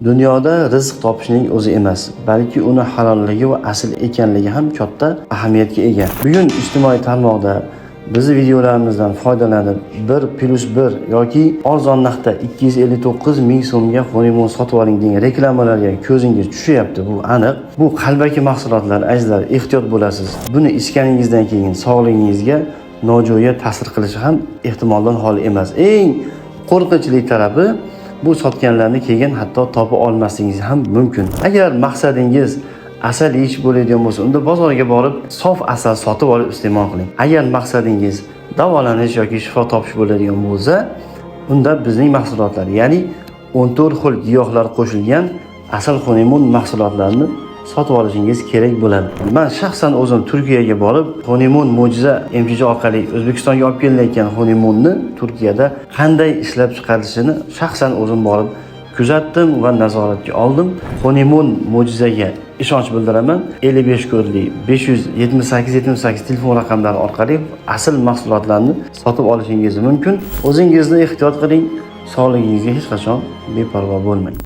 Dunyoda rizq topishning o'zi emas, balki uni halolligi va asl ekanligi ham katta ahamiyatga ega. Bugun ijtimoiy tarmoqda bizni videolarimizdan foydalanib 1+1 yoki arzon narxda 259 ming so'mga Honeymoon sotib oling degan reklamalarga ko'zingiz tushyapti, bu aniq. Bu qalbaki mahsulotlar, azizlar, ehtiyot bo'lasiz. Buni ichganingizdan keyin sog'lig'ingizga nojo'ya ta'sir qilishi ham ehtimoldan xoli emas. Eng qo'rqinchli tarafi, bu sotganlarni keyin hatto topa olmasligingiz ham mumkin. Agar maqsadingiz asal yeyish bo'ladigan bo'lsa, unda bozorga borib sof asal sotib olib iste'mol qiling. Agar maqsadingiz davolanish yoki shifo topish bo'ladigan bo'lsa, unda bizning mahsulotlar, ya'ni 14 xil giyohlar qo'shilgan asal Honeymoon mahsulotlarini sotib olishingiz kerak bo'ladi. Man shaxsan o'zim Turkiyaga borib, Honeymoon mo'jiza MCG orqali O'zbekistonga olib kelilayotgan Honeymoonni Turkiyada qanday ishlab chiqarilishini shaxsan o'zim borib kuzatdim va nazoratga oldim. Honeymoon mo'jizaga ishonch bildiraman. 55 kodli 578 78 telefon raqamlari orqali asl mahsulotlarni sotib olishingiz mumkin. O'zingizni ehtiyot qiling, sog'lig'ingizga hech qachon beparvo bo'lmang.